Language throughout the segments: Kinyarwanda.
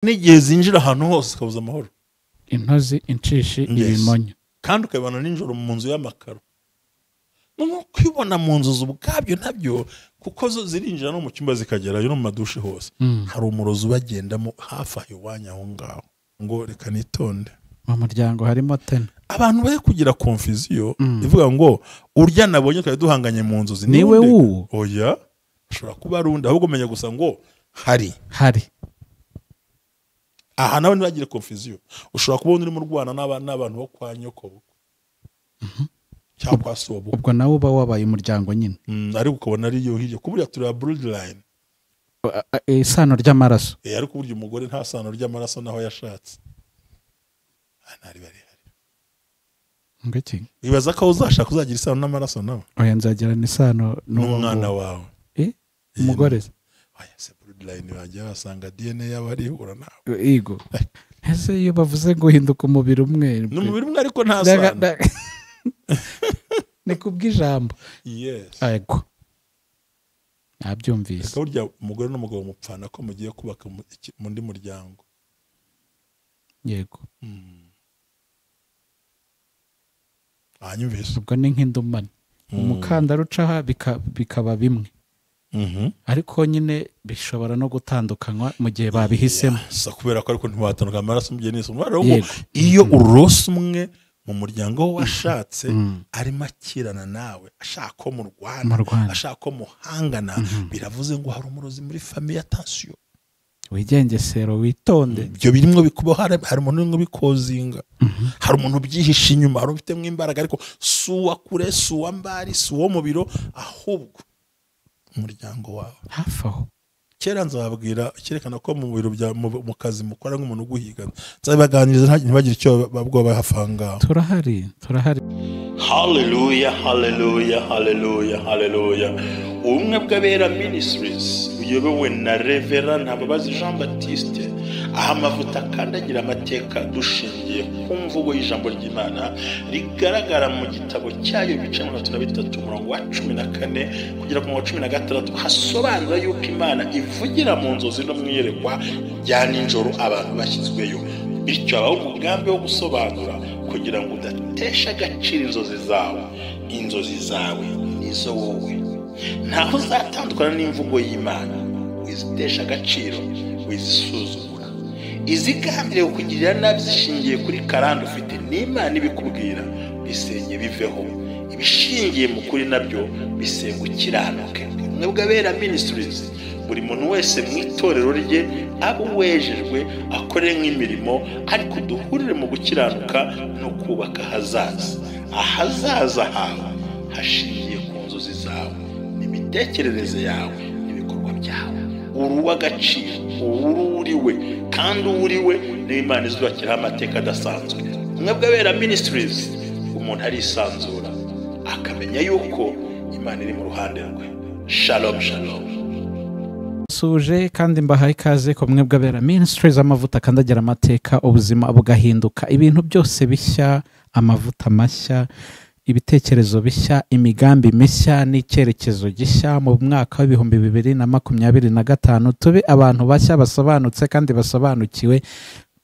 N'igihe zinjira ahantu hose ukabuza amahoro. Intozi, inshishi, ibimonyo. Kandi ukabibona nijoro mu nzu y'amakaro. No kwibona mu nzu ubwabyo nabyo, kuko zo zirinjira no mu cyumba zikagerayo no mu madushe hose. Hari umurozi ubagendamo hafi aho iwanyu aho ngaho. Ngo reka nitonde. Mu muryango harimo tena. Abantu bari kugira confusion ivuga ngo urya nabonye twari duhanganye mu nzozi niwe wuwo. Oya, ashobora kuba ari undi, ahubwo menya gusa ngo hari. Hari. Aha nawe ntibagire confusion. Ushobora kubona urimo urwana n'abantu bo kwa nyoko cyangwa kwa sobo. Ubwo nawe uba wabaye umuryango nyine. Ariko ukabona ari yo hirya kuburiya tureba bloodline. Isano ry'amaraso. Ariko burya umugore nta sano ry'amaraso naho yashatse. Ntari bari hari. Ngiki? Ibaza ko uzashaka uzagira isano n'amaraso nawe. Oya, nzagirana isano n'umwana wawe. Umugore. Oya, se bloodline bajya basanga DNA yaba arihura nawe. Yego. Ese iyo bavuze ngo hinduka umubiri umwe. Ni umubiri umwe ariko nta sano. Ni kubw'ijambo. Yes. Yego. Nabyumvise. Reka burya umugore n'umugabo mupfana ko mugiye kubaka mundi muryango. Yego. Anyumvise. Ubwo ni nk'indumane. Umukandara ucaha bikaba bimwe. Ariko nyine bishobora no gutandukanywa mu gihe babihisemo. Sa kubera ko ariko ntiwatandukana amaraso mugiye n'iso. Iyo urose umwe mu muryango washatse arimo akirana nawe, ashaka ko murwana, ashaka ko muhangana, biravuze ngo hari umurozi muri famille, attention. Wigengesero, witonde. Ibyo birimo bikuba, hari umuntu urimo bikozinga, hari umuntu ubyihishe inyuma, hari ufitemo imbaraga, ariko si uwa kure, si uwa mbari, si uwo mu biro, ahubwo umuryango wawe hafi aho. Kera nzababwira cyerekana ko mu biro bya mu kazi mukora nk'umuntu uguhiga, nzabaganiriza ntibagire icyo babwo hafi aho. Turahari, turahari. Haleluya, haleluya, haleluya, haleluya. Ubumwe bw'Abera Ministries buyobowe na Reverend Ntababazi Jean Baptiste, aha amavuta akandagira amateka dushingiye ku mvugo y'ijambo ry'Imana rigaragara mu gitabo cyayo ibice 33 umurongo wa 14 kugera ku murongo wa 16, hasobanura yuko Imana ivugira mu nzozi no mu iyerekwa rya nijoro abantu bashyizweyo. Bityo habaho umugambi wo gusobanura kugira ngo udatesha agaciro inzozi zawe. Inzozi zawe nizo wowe, ntaho uzatandukana n'imvugo y'Imana. Wizitesha agaciro, wizisuzugura. Izigambiriye kukugirira nabi zishingiye kuri karande ufite n'Imana ibikubwira, bisenye biveho. Ibishingiye mu kuri nabyo bisenga ukiranuke. Ubumwe bw'Abera Ministries, buri muntu wese mu itorero rye abo wejejwe akore nk'imirimo, ariko duhurire mu gukiranuka no kubaka ahazaza. Ahazaza hawe hashingiye ku nzozi zawe, n'imitekerereze yawe, n'ibikorwa byawe. Uri uw'agaciro, uriwe kandi uriwe n'Imana izubakiraho amateka adasanzwe. Ubumwe bw'Abera Ministries, umuntu arisanzura akamenya yuko Imana iri mu ruhande rwe. Shalom, shalom. Suje kandi mbahaye ikaze ku Bumwe bw'Abera Ministries, amavuta akandagira amateka, ubuzima bugahinduka, ibintu byose bishya, amavuta mashya, ibitekerezo bishya, imigambi mishya n'icyerekezo gishya mu mwaka w'ibihumbi 2025. Tube abantu bashya basobanutse kandi basobanukiwe,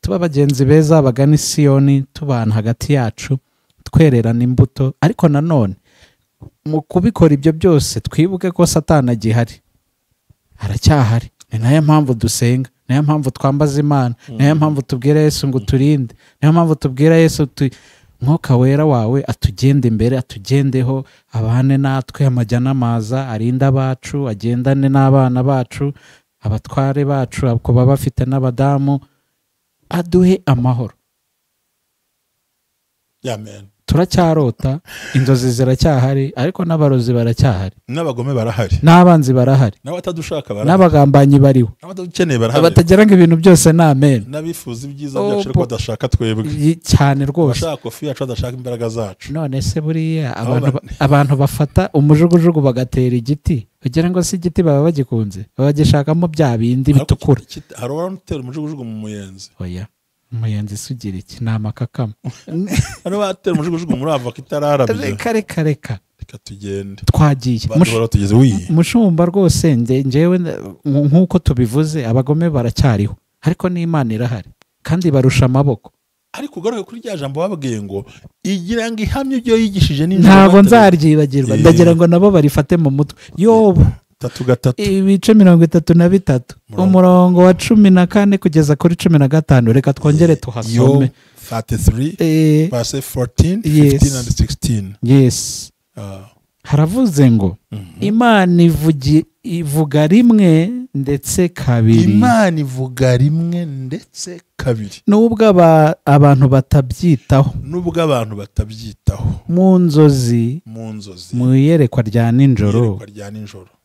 tuba bagenzi beza bagana Isiyoni, tubana hagati yacu twererana imbuto. Ariko nanone mu kubikora ibyo byose twibuke ko Satani agihari, aracyahari. Ni nayo mpamvu dusenga, nayo mpamvu twambaza Imana, nayo mpamvu tubwira Yesu ngo turinde, nayo mpamvu tubwira Yesu Mwuka Wera wawe atugende imbere, atugendeho, abane natwe amajya n'amaza, arinde abacu, agendane n'abana bacu, abatware bacu, kuba bafite n'abadamu, aduhe amahoro. Amen. Turacyarota, inzozi ziracyahari, ariko n'abarozi baracyahari, n'abagome barahari, n'abanzi barahari, n'abatadushaka barahari, n'abagambanyi bariho, n'abatadukeneye barahari, abatagira ngo ibintu byose ni amen, n'abifuza ibyiza byacu ariko badashaka twebwe cyane rwose, bashaka kofi yacu badashaka imbaraga zacu. None se buriya abantu bafata umujugujugu bagatera igiti kugira ngo si igiti baba bagikunze, bagishakamo bya bindi bitukura. Hari uwatera umujugujugu mu muyenzi? Oya, umuyenzi sugira iki? Ni amakakama. Hano batera umujugujugu muri avoka itararabye. Reka reka reka, reka tugende. Twagiye mushumba rwose, njyewe nk'uko tubivuze abagome baracyariho, Ariko n'Imana irahari kandi barusha amaboko. Ariko ugaruke kuri rya jambo babwiye ngo igira ngo ihamye ibyo yigishije nijoro, ntabwo nzaryibagirwa, ndagira ngo nabo barifate mu mutwe. Yobu 3:3 ibice 33 umurongo wa 14 kugeza kuri 15, reka twongere tuhasome. 33 verse 14, 15 and 16. Yes. Haravuze ngo Imana ivuga rimwe ndetse kabiri. Imana ivuga rimwe ndetse kabiri. Nubwo abantu batabyitaho. Nubwo abantu batabyitaho. Mu nzozi, mu iyerekwa rya nijoro.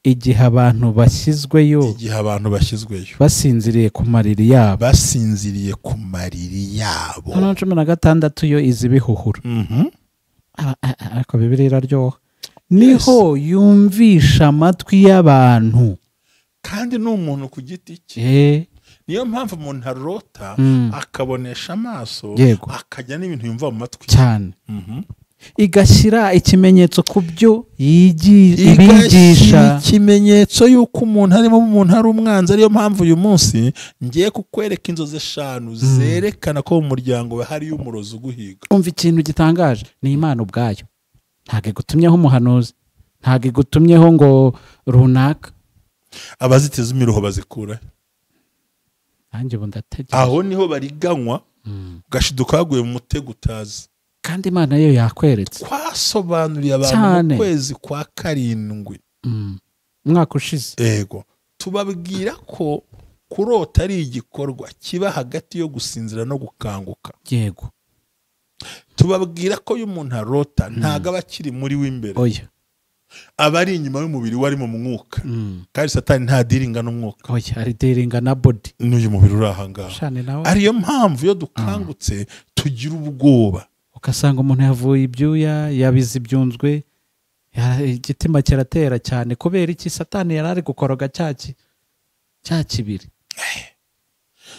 Igihe abantu bashyizweyo. Igihe abantu bashyizweyo. Basinziriye ku mariri yabo. Basinziriye ku mariri yabo. Hano 16 yo izi bihuhura. Ariko Bibiliya iraryoha. Niho yumvisha amatwi y'abantu. Kandi ni umuntu ku giti cye. Niyo mpamvu umuntu arota akabonesha amaso, akajya n'ibintu yumva mu matwi cyane. Igashyira ikimenyetso ku byo ibigisha, ikimenyetso y'uko umuntu arimo, umuntu ari umwanzi. Ariyo mpamvu uyu munsi ngiye kukwereka inzozi 5 zerekana ko mu muryango hari umurozi uguhiga. Umva ikintu gitangaje, ni Imana ubwayo. Ntabwo igutumyeho umuhanuzi, ntabwo igutumyeho ngo runaka. Abaziteza imiruho bazikura. Nanjye ubu ndategereje. Aho niho bariganywa, ugashiduka waguye mu mutego utazi. Kandi Imana yo yakweretse. Twasobanuriye abantu mu kwezi kwa 7. Umwaka ushize. Yego. Tubabwira ko kurota ari igikorwa kiba hagati yo gusinzira no gukanguka. Yego. Tubabwira ko iyo umuntu arota ntago aba akiri muri w'imbere. Oya. Aba ari inyuma y'umubiri wari mu mwuka. Kandi Satani nta diringa n'umwuka. Oya, ari diringa na body. N'uyu mubiri uri aha ngaha. Ariyo mpamvu iyo dukangutse tugira ubwoba. Ugasanga umuntu yavuye ibyuya, yabize ibyunzwe, igitima kiratera cyane kubera iki? Satani yari ari gukoroga cya kibiri.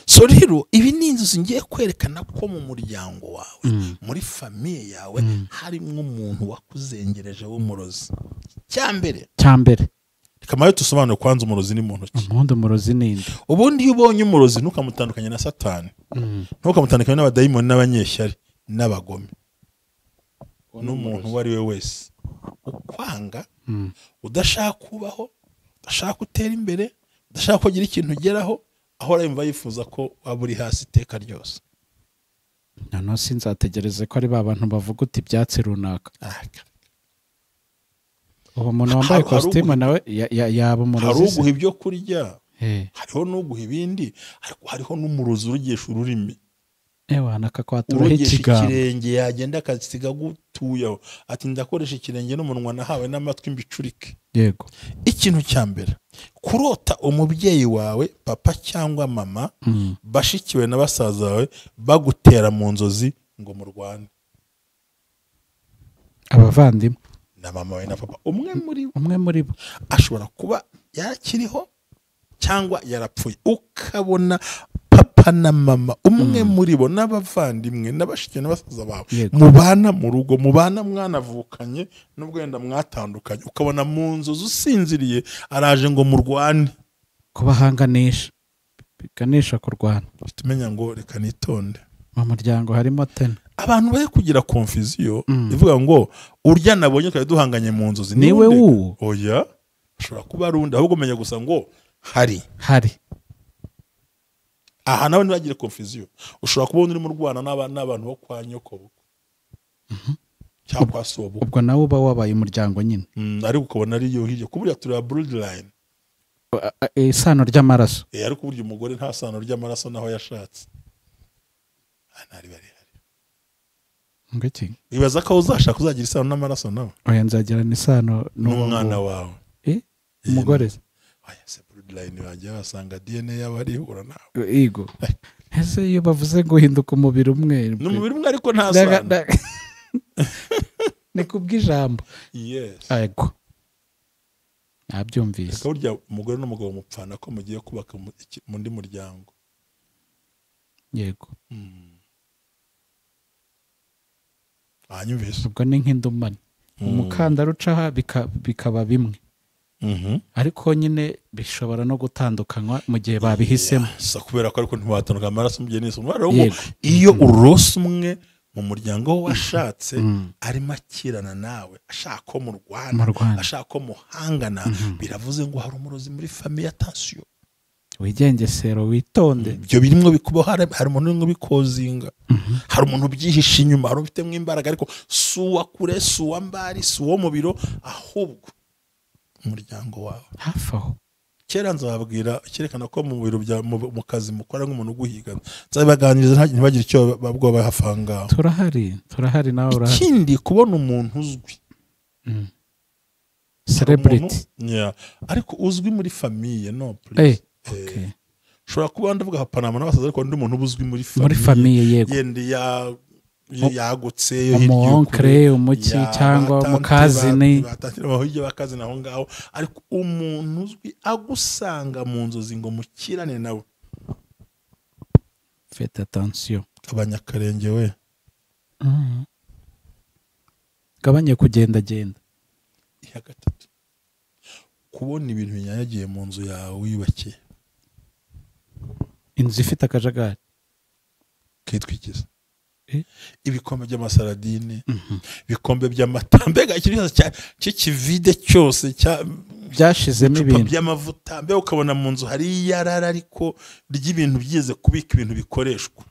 So rero ibi ni inzozi ngiye kwerekana ko mu muryango wawe, muri famiye yawe, harimo umuntu wakuzengereje w'umurozi. Cyambere. Reka mawe tusobanure kwanza umurozi ni muntu ki. Ubundi umurozi ni nde? Ubundi iyo ubonye umurozi ntukamutandukanye na Satani. Ntukamutandukanye n'abadayimoni n'abanyeshyari n'abagome. N'umuntu uwo ari we wese ukwanga, udashaka kubaho, udashaka gutera imbere, udashaka kugira ikintu ugeraho, ahora yumva yifuza ko waba uri hasi iteka ryose. Noneho sinzategereze ko ari ba bantu bavuga uti ibyatsi runaka. Uwo muntu wambaye kositimu nawe yaba umurozi. Hari uguha ibyo kurya, hariho n'uguha ibindi, ariko hariho n'umurozi urugesha ururimi. Ewa nakakwaturaho ikigambo. Ikirenge yagenda akasiga gutuyaho ati ndakoresha ikirenge n'umunwa nahawe n'amatwi mbicurike. Yego. Ikintu cya mbere, kurota umubyeyi wawe papa cyangwa mama, bashikiwe na basaza bawe bagutera mu nzozi ngo murwane. Abavandimwe na mama we na papa, umwe muri bo ashobora kuba yarakiriho cyangwa yarapfuye, ukabona papa na mama umwe muri bo n'abavandimwe n'abashiki n'abasaza bawe mubana mu rugo, mubana mwanavukanye nubwo wenda mwatandukanye, ukabona mu nzozi usinziriye araje ngo murwane, kubahanganisha biganisha kurwana. Tumenya ngo reka nitonde. Mu muryango harimo tena abantu bari kugira confusion ivuga ngo urya nabonye twari duhanganye mu nzozi niwe wuwo. Oya, ashobora kuba ari undi, ahubwo menya gusa ngo hari aha nawe ntibagire confusion. Ushobora kubona urimo urwana n'abantu bo kwa nyoko cyangwa kwa sobo, ubwo nawe uba wabaye umuryango nyine. Ariko ukabona ari yo hirya kuburiya tureba bloodline, isano ry'amaraso. Ariko burya umugore nta sano ry'amaraso naho yashatse. Ntari bari hari. Ngiki ibaza ko uzashaka uzagira isano n'amaraso nawe. Oya, nzagira isano n'umwana wawe. Umugore. Oya, se bloodline bajya basanga DNA yabo ari ihura nawe. Yego. Ese iyo bavuze guhinduka umubiri umwe, ni umubiri umwe ariko nta sano. Ni kubw'ijambo. Yes. Yego. Nabyumvise. Reka burya umugore n'umugabo mupfana ko mugiye kubaka mundi muryango. Yego. Anyumvise. Ubwo ni nk'indumane. Umukandara ucaha bikaba bimwe. Ariko nyine bishobora no gutandukanywa mu gihe babihisemo. Kubera ko ariko ntiwatandukanya amaraso mu gihe n'isi. Iyo urose umwe mu muryango washatse arimo akirana nawe, ashaka ko murwana, ashaka ko muhangana, biravuze ngo hari umurozi muri famille. Attention, wigengesero, witonde. Ibyo birimo bikubaho, hari umuntu urimo bikozinga, hari umuntu ubyihishe inyuma, hari ufitemo imbaraga, ariko si uwa kure, si uwa mbari, si uwo mu biro, ahubwo umuryango wawe hafi aho. Kera nzababwira cyerekana ko mu biro bya mu kazi mukora nk'umuntu uguhiga, nzabaganiriza ntibagire icyo babwo bahafanga. Turahari nawe urahari. Ikindi, kubona umuntu uzwi, celebrity, ariko uzwi muri famille, no please. Ushobora kuba ndavuga Panama n'abasaza, ariko undi muntu uzwi muri famille, muri famille, yego, yende ya yagutse, umuonkre, umuki cyangwa umukazini, batangira bahujye bakazina aho ngaho, ariko umuntu uzwi agusanga mu nzozi ngo mukirane nawe, faites attention. Abanyakarenge we, gabanye kugendagenda. Iya gatatu, kubona ibintu binyanyagiye mu nzu yawe wiyubakiye, inzu ifite akajagari kitwikiza, ibikombe by'amasaradine, ibikombe by'amata, mbega ikintu cy'ikivide cyose byashizemo ibintu by'amavuta, mbega ukabona mu nzu hari iyarara ariko ry'ibintu byize kubika ibintu bikoreshwa.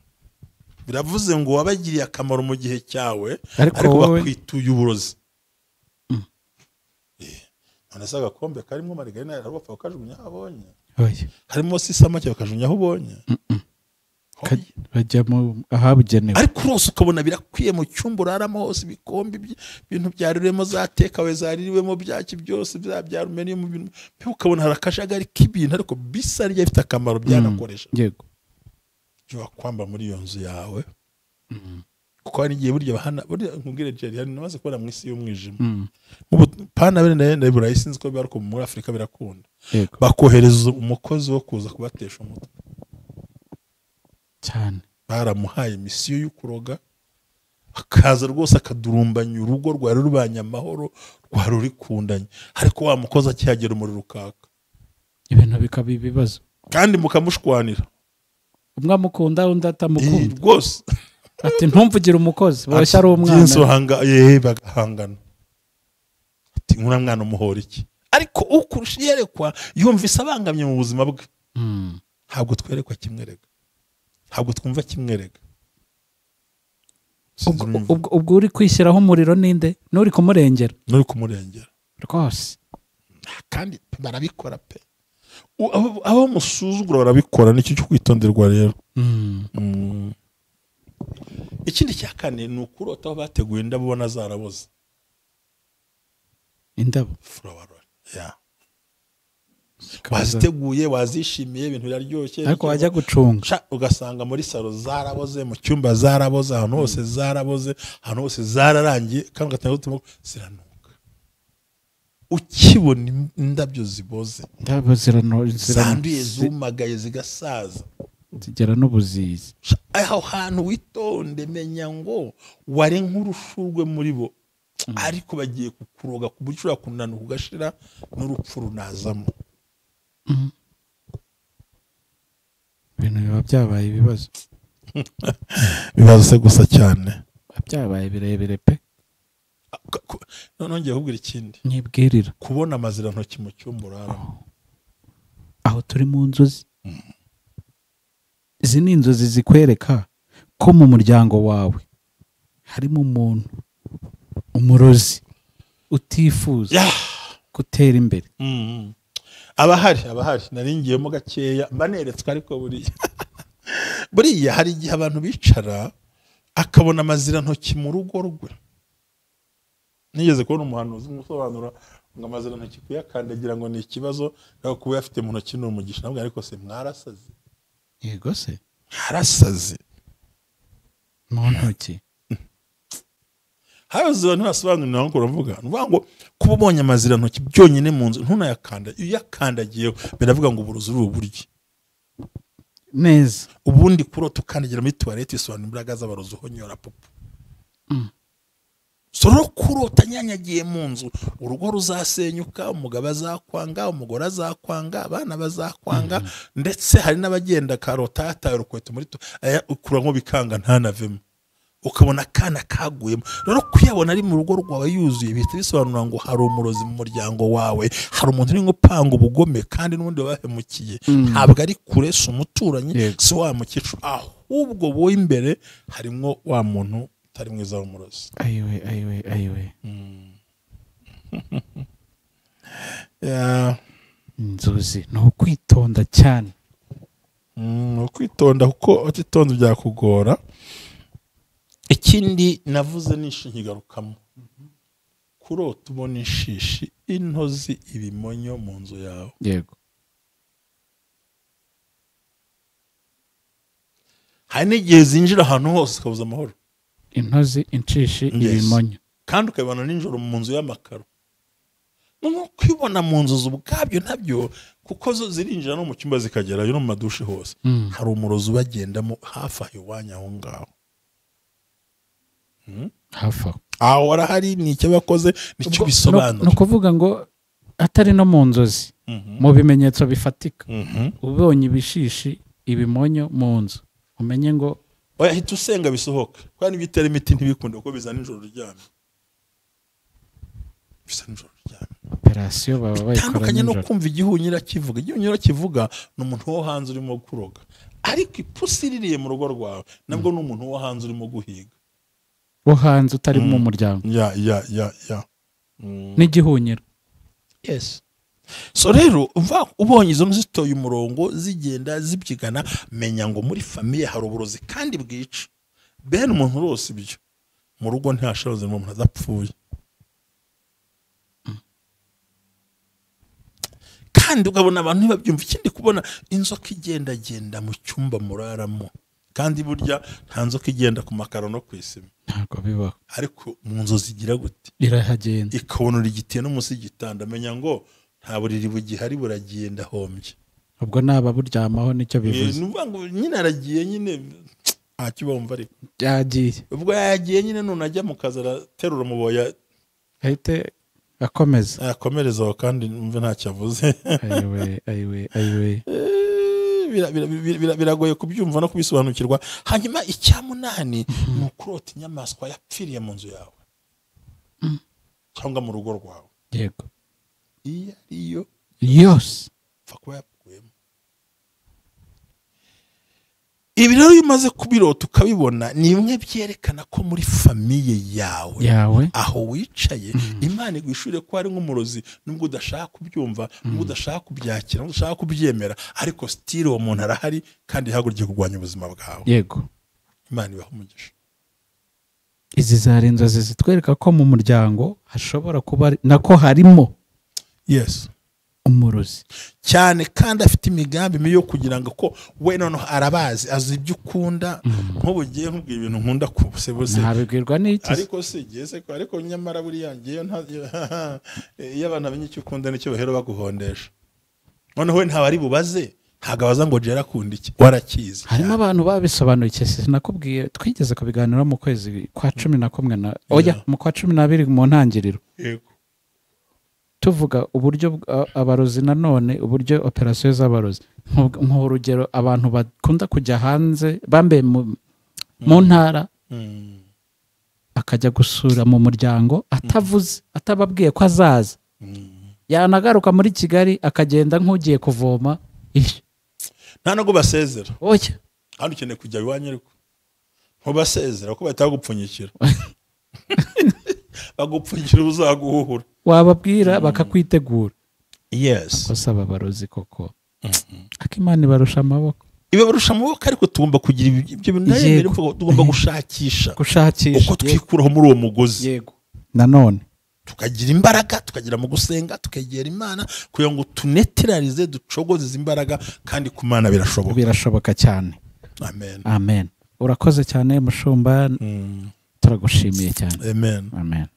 Biravuze ngo wabagiriye akamaro mu gihe cyawe, ariko bakwituye uburozi. None se agakombe karimo marigarine hari bapfa bakajugunya aho ubonye, harimo sisamake bakajugunya aho ubonye, bajya ahabugenewe. Ariko rwose ukabona birakwiye mu cyumba uraramo hose, ibikombe ibintu byarirwemo, za tekawe zaririwemo, byaki byose bya mu bintu, ukabona hari akajagari k'ibintu ariko bisa rye bifite akamaro byanakoresha. Yego, wakwamba muri iyo nzu yawe, kuko hari igihe burya bahana, burya nkubwire Jerry, hari namaze kubona mu isi y'umwijima, pana bene na Burayi sinzi ko biba, ariko muri Afurika birakunda, bakohereza umukozi wo kuza kubatesha umutwe cyane. Baramuhaye misiyo y'ukuroga, akaza rwose akadurumbanya urugo rwari rubanye amahoro, rwari rurikundanye, ariko wa mukozi akihagera umuriro ukaka, ibintu bikaba ibibazo, kandi mukamushwanira, umwe amukunda undi atamukunda rwose. Ati ntumvugire umukozi, boshya ari umwana, bagahangana, ati nkura mwana umuhora iki? Ariko ukurusha yerekwa yumvise abangamye mu buzima bwe. Ntabwo twerekwa kimwe rega, ntabwo twumva kimwe rega. Ubwo uri kwishyiraho umuriro ninde? N'uri kumurengera, n'uri kumurengera rwose. Kandi barabikora pe, abo musuzugura barabikora, nicyo cyo kwitonderwa rero. Ikindi cya kane ni ukurota aho bateguye indabo ubona zaraboze, indabo flower, ya waziteguye, wazishimiye, ibintu biraryoshye, ariko wajya gucunga ugasanga muri salo zaraboze, mu cyumba zaraboze, ahantu hose zaraboze, ahantu hose zararangiye, kandi ugatanga ubutumwa ziranuka. Ukibona indabyo ziboze, indabyo zanduye, zumagaye, zigasaza, zigera n'ubuzizi, aho hantu witonde, menya ngo wari nk'urushurwe muri bo, ariko bagiye kukuroga ku buryo ushobora kunanuka ugashira, n'urupfu runazamo. Ibintu biba byabaye ibibazo, bibazo se gusa cyane, byabaye birebire pe. None ngiye kubwira ikindi nyibwirira, kubona amazirantoki mu cyumba uraramo, aho turi mu nzozi. Izi ni inzozi zikwereka ko mu muryango wawe harimo umuntu umurozi utifuza gutera imbere. Abahari naringiyemo gakeya, mba neretswe, ariko buriya hari igihe abantu bicara akabona amazirantoki mu rugo rwe. Nigeze kubona umuhanuzi umusobanura ngo amazirantoki kuyakandagira ngo ni ikibazo, ariko kuba uyafite mu ntoki ni umugisha. Nabwo ariko se mwarasaze? Yego se mwarasaze mu ntoki. Habaze abantu basobanurira ngo uravuga ngo kuba ubonye amazirantoki byonyine mu nzu ntunayakanda, iyo uyakandagiyeho biravuga ngo uburozi uri uburye neza. Ubundi kurota ukandagira muri toilette bisobanura imbaraga z'abarozi uhonyora popo. Soro kurota nyanyagiye mu nzu, urugo ruzasenyuka, umugabo azakwanga, umugore azakwanga, abana bazakwanga, ndetse hari n'abagenda karota yataye urukweto muri ukuramo bikanga ntanavemo, ukabona akana kaguyemo. Rero kuyabona ari mu rugo rwawe yuzuye bihita bisobanura ngo hari umurozi mu muryango wawe, hari umuntu uri gupanga ubugome kandi n'ubundi wabahemukiye. Ntabwo ari kure, si umuturanyi, si wa mukecuru, ahubwo wowe imbere harimo wa muntu utari mwiza w'umurozi. Ayiwe ayiwe ayiwe. Inzozi ni ukwitonda cyane. Ni ukwitonda kuko utitonze byakugora. Ikindi navuze nishingigarukamo, kurota ubona inshishi, intozi, ibimonyo mu nzu yawe. Yego. Hari n'igihe zinjira ahantu hose ukabuza amahoro. Intozi, inshishi, ibimonyo, kandi ukabibona nijoro mu nzu y'amakaro. No kwibona mu nzu ubwabyo nabyo, kuko zo zirinjira no mu cyumba zikagerayo no mu madushe hose. Hari umurozi ubagendamo hafi aho iwanyu aho ngaho. Hafi aho aho arahari, ni icyo bakoze, nicyo bisobanura. Ni ukuvuga ngo atari no mu nzozi, mu bimenyetso bifatika, ubonye ibishishi, ibimonyo mu nzu, umenye ngo oya, hita usenga bisohoka, kandi ibitera imiti ntibikunde kuko biza nijoro uryamye. Bisa nijoro uryamye. Operasiyo baba bayikora bitandukanye no kumva igihunyira kivuga. Igihunyira kivuga ni umuntu wo hanze urimo kuroga, ariko ipusi iririye mu rugo rwawe nabwo ni umuntu wo hanze urimo guhiga, wo hanze utari mu muryango. Ya. N'igihunyira. Yes. So rero ubonye izo zitoye umurongo zigenda zibyigana, menya ngo muri famiye hari uburozi kandi bwica. Bene umuntu rose ibyo mu rugo ntihashoboze umuntu adapfuye. Kandi ukabona abantu ntibabyumva. Ikindi kubona inzoka igendagenda mu cyumba muraramo, kandi burya nta nzoka igenda ku makaro no ku isima, ntabwo bibaho. Ariko mu nzu zigira gute? Irahagenda, ikabona urigitiye no munsi y'igitanda, menya ngo nta buriri bugihari, buragenda hombye. Ubwo naba buryamaho nicyo bivuze. Ngo nyine aragiye nyine ntacyo bumva, ariko yagiye. Ubwo yagiye nyine none ajya mu kazi araterura umuboya ahite akomeza, akomereza aho, kandi numve ntacyo avuze. Ayiwe ayiwe ayiwe. Biragoye kubyumva no kubisobanukirwa. Hanyuma icya munani ni ukurota inyamaswa yapfiriye mu nzu yawe cyangwa mu rugo rwawe. Yego. Iyo ariyo yose pfa kuba yapfuyemo. Ibi rero iyo umaze kubirota ukabibona, ni bimwe byerekana ko muri famiye yawe aho wicaye Imana igwishure ko ari nk'umurozi, nubwo udashaka kubyumva, nubwo udashaka kubyakira, nubwo udashaka kubyemera, ariko still uwo muntu arahari kandi hagurukiye kurwanya ubuzima bwawe. Yego. Imana ibahe umugisha. Izi zari inzozi zitwereka ko mu muryango hashobora kuba nako harimo yes umurozi cyane, kandi afite imigambi mibi yo kugira ngo ko we noneho arabazi, azi ibyo ukunda. Nk'ubu ngiye nkubwira ibintu nkunda kubuse ntabibwirwa n'iki, ariko si gese ko, ariko nyamara buriya ngiye iyo abantu bamenye icyo ukunda nicyo bahera baguhondesha. Noneho we ntabari bubaze, ntabwo abaza ngo jera akunda iki, warakizi. Harimo abantu babisobanukiwe. Sinakubwiye twigeze kubiganiraho mu kwezi kwa 11 na oya mu kwa 12 mu ntangiriro. Yego. Tuvuga uburyo abarozi nanone, uburyo operasiyo z'abarozi, nk'urugero abantu bakunda kujya hanze bambaye mu ntara, akajya gusura mu muryango atavuze, atababwiye ko azaza, yanagaruka muri Kigali akagenda nk'ugiye kuvoma. Nta nubwo basezera. Oya. Kandi ukeneye kujya iwanyu ariko ntubasezera kuko bahita bagupfunyikira. Bagupfunyikira uzaguhuhura. Wababwira bakakwitegura. Yes. Akosa abarozi koko. Akimana ibarusha amaboko. Ibarusha amaboko, ariko tugomba kugira ibyo bintu, tugomba gushakisha. Uko twikuraho muri uwo mugozi. Yego. Nanone tukagira imbaraga, tukagira mu gusenga, tukegera Imana kugira ngo tuneterarize, ducogoze izi imbaraga, kandi ku Mana birashoboka. Birashoboka cyane. Amen. Amen. Urakoze cyane mushumba. Turagushimiye cyane. Amen. Amen.